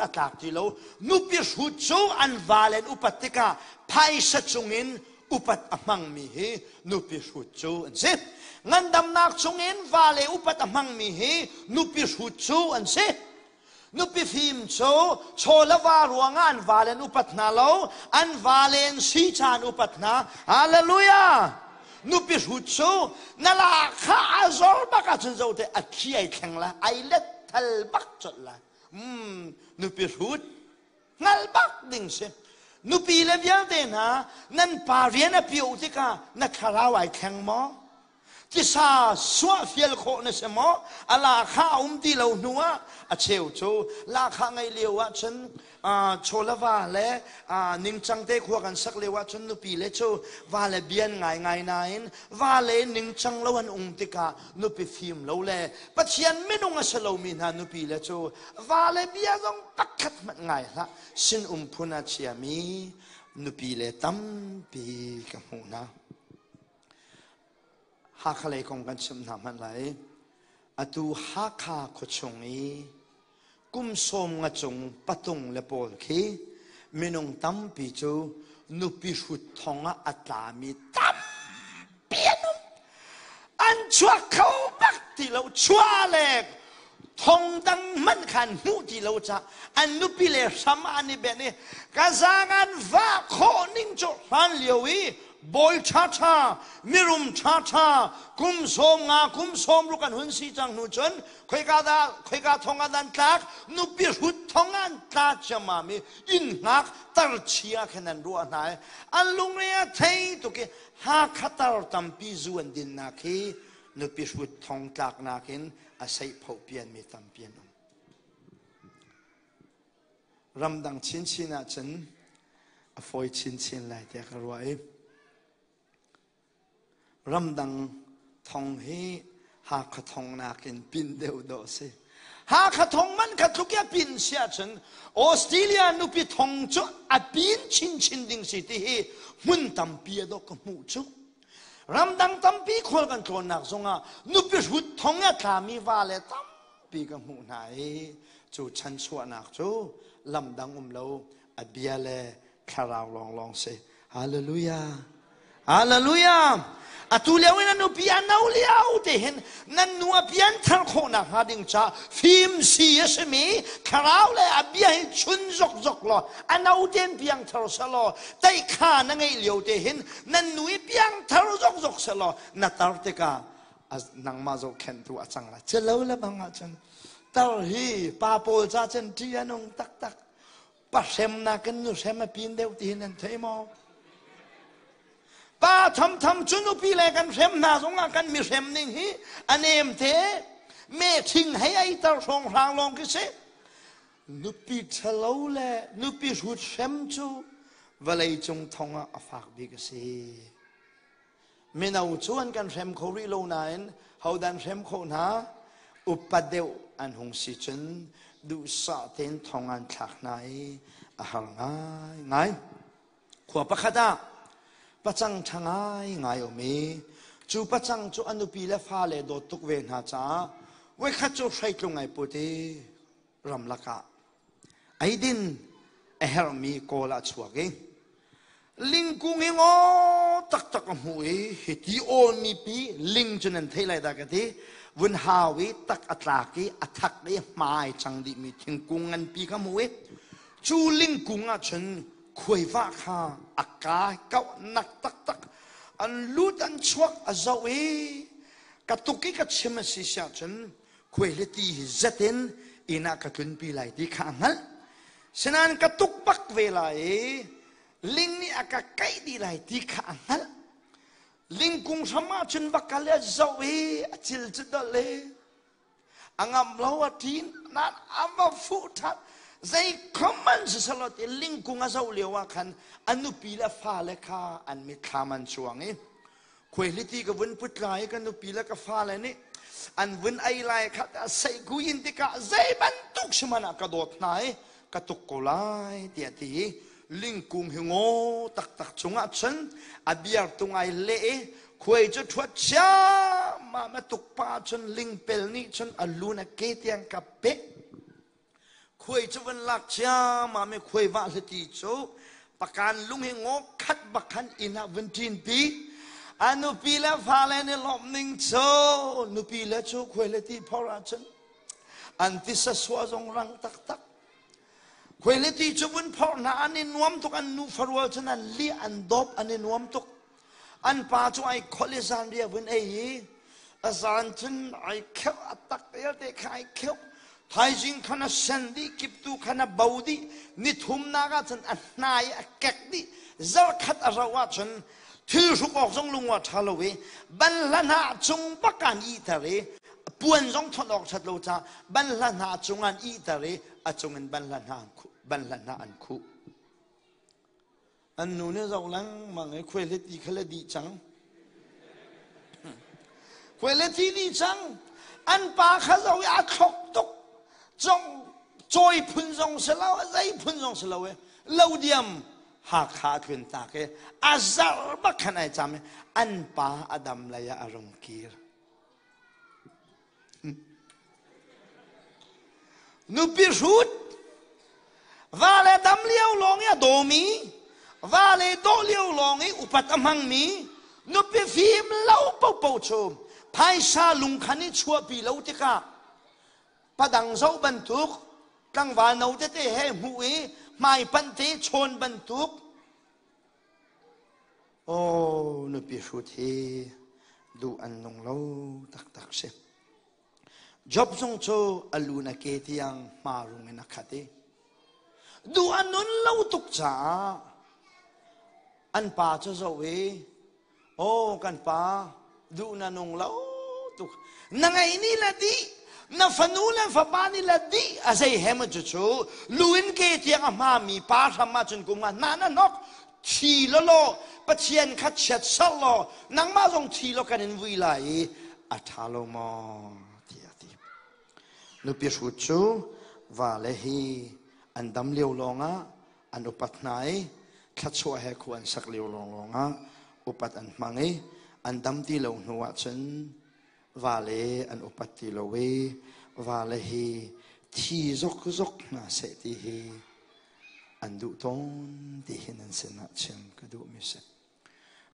a tlak ti lo. Nupi hrut cu an vale an upat tikah phaisa cungin upat a hmangmi hi nupi hrut cu an si. Ngandamnak chungin vale upat a hmangmi hi nupi hrut cu an si. Nupi fim cu chaw le va ruangah an vale an upat hna lo, an vale an si ca an upat hna. Hallelujah! Nupi hrut cu na la kha a zor bak ahcun zo te a thi ai thleng la, ai let thal bak colh la. Nupi hrut hngal bak ding si. Nupi le vialte hna nan pa rian a pio tikah na thlarau ai thleng maw? Tisa suah fial khawh na si maw? A lakha a um ti lo hnu ah a cheu cu lakha ngei lio ah cun chawlava le ningcang te khua kan sak lio ah cun nupi le cu va le bian ngai ngai nain va le ningcang lo an um tikah nupi fim lo le Pathian minung a si lomi hna nupi le cu va le bia zong pakhat hmanh ngai hlah sin um phun a chiami nupi le tampi ka hmuh hna. Hakha lei kong kan chimh hna hmanh lai. Atu Hakha khuachung i kum sawm nga cung patung le pawl khi minung tampi cu nupi hrut thong ah a tlami tampi an um. An chuak kho bak ti lo. Chuah le thong dang hmanh khan hmuh ti lo ca an nupi le hram an i benh i ka zaang an vah khawh ning cu hlan lio i bawi ṭhaṭha mirum ṭhaṭha kum 50 kum 60 an hun si cang hnu cun khoika dah khoika thong ah dan tlak nupi hrut thong an tla ciammam i inn hngak tar chia khan an ruah hna i an lungre a thei tuk i Hakha tar tampi zu an dinnak hi nupi hrut thong tlaknak in a seihphoh pianmi tampi an um. Ramdang chinchin ahcun a fawi chinchin lai tiah ka ruah i ramdang thong hi Hakha thong nakin pin deuh dawh si. Hakha thong man kha tluk i a pin si ahcun Australia nupi thong cu a pin chinchin ding si ti hi hmun tampi a dawh ka hmuh cu. Ramdang tampi khual kan tlawnnak zongah nupi hrut thong a tlami va le tampi ka hmuh hna i cu chanchuahnak cu lamdang um lo a bia le thlarau lawnglawng si. Hallelujah. Hallelujah. Atu lio in a nupi a no lio te hin nan nu a pian thar khawhnak hnga ding ca fim si a simi thlarau le a bia hi chun zokzok law a no ten piang thar selaw teikha na ngeih lio te hin nan nu i piang thar zokzok selaw na tar tikah nangmah zohkhenhtu a cang lai celo le bang ahcun tar hi pa pawl ca cun ṭih a nung taktak pa hrem nakin nu hrem a pin deuh ti hin nan thei maw pa thamtham cu nupi le kan hrem hna zongah kan mi hrem ning hi a nem te me thing hei ei tar hrawng hrang lawng khi si nupi ṭhalo le nupi hrut hrem cu vawlei cung thong ah a fak bik a si Mino cu an kan hrem kho rih lo nain hodah an hrem khawh hna? Upa deuh an hung si cun duhsah tein thong an thlak hna i a har ngaingai. Khua pakhat ah pacang ṭha ngaingai um i cu pacang cu a nupi le fale dawt tuk ve hna caah voikhat cu hreitlung ai put i ramlak ah eidin a herhmi kawl ah chuak i lingkung hi ngaw taktak a hmuh i hiti awlmi pi ling cu nan theih lai dah ka ti vun hau i tak a tlak i a thak i hmai cang dihmi thingkung nganpi ka hmuh i cu lingkung ah cun khuaiva kha a ka kauh nak taktak an lut an chuak a zoh i ka tuk i ka chim a si siah cun khuaihliti hi zet in inn ah ka tlunpi lai ti kha a hngalh. Sinain ka tuk bak ve lai i ling nih a ka kaih dih lai ti kha a hngalh. Lingkung hram ah cun va kal i a zoh i a cil cu dolh i a ngamh lo a ṭin nain a va fuh ṭhan. Zei khom an si selaw ti lingkung a zoh lio ah khan a nupi le fale kha an mitthlam an cuang i Khuaihliti ka vun put lai i ka nupi le ka fale nih an vun ei lai kha seihku in tikah zei bantuk si hmanh ah ka dawt hna i ka tuk ko lai tiah ti i lingkung hi ngaw taktak cungah cun a biartung ai leh i khuai cu ṭhuat ciammam a tuk pa cun lingpel nih cun a lun a ke tiang ka peh. Khuai cu van lak ciammam i khuai vah hlati cu pakan lung hi ngaw khat bak khan inn ah vun ṭin pi. A nupi le fale nih lawmh ning cu nupi le cu khuai le ti phor ahcun an tisa sua zong rang taktak. Khuai le ti cu vun phor hna an i nuam tuk an nu farual cun an li an dawp an i nuam tuk. An pa cu ai kholh i zanriah vun ei i a zan cun ai kheuh a tak vialte kha ai kheuh. Thaizing khan a sen dih, kiptu khan a bo dih, nithumnak ah cun a hnai a kek dih. Zarkhat a rauh ahcun thil hruk awk zong lung a ṭha lo i banhla hna cung bak an ihter i puan zong thon awk ṭhat lo caah banhla hna cung an ihter i a cung in banhla hna an khuh banhla hna an khuh. An nu nih zoh lengmang i khuaihliti kha le dih cang. Khuaihliti dih cang. An pa kha zoh i a thlok tuk. Cong cawi phun zong si lo, zei phun zong si lo i lo diam Hakha a tlun tak i a zarh bak khan ai cam i an pa a dam lei ah a rung kir. Nupi hrut, va le dam lio lawng i a dawmi, va le dawh lio lawng i upat a hmangmi, nupi fim lo paohpaoh cu phaisa lungkhan i chuahpi lo tikah padang zoh bantuk tlangval no tete he hmuh i hmaipanh te chawn bantuk Aw nupi hrut hi duh an nung lo taktak si. Job zong cu a lu na ke tiang hmarung in a khat i duh a nun lo tuk caah an pa cu zoh i Aw kan pa duh na nung lo tuk na ngei ni le dih na fanu le fapa ni le dih a zei he maw cucu lu in ke tiang a hmami pa hram ahcun kum nga hna na hnok thi law law Pathian kha chiat ser law nangmah zong thi law kan in vui lai i a ṭha lo maw tiah a ti nupi hrut cu vale hi an dam lio lawngah an upat hna i thluachuah he khua an sak lio lawnglawng ah upat an hmang i an dam ti lo hnu ahcun vale an upat ti lo i vale hi thi zokzok hna seh ti hi an duh tawn ti hi nan sinah chim ka duhmi si.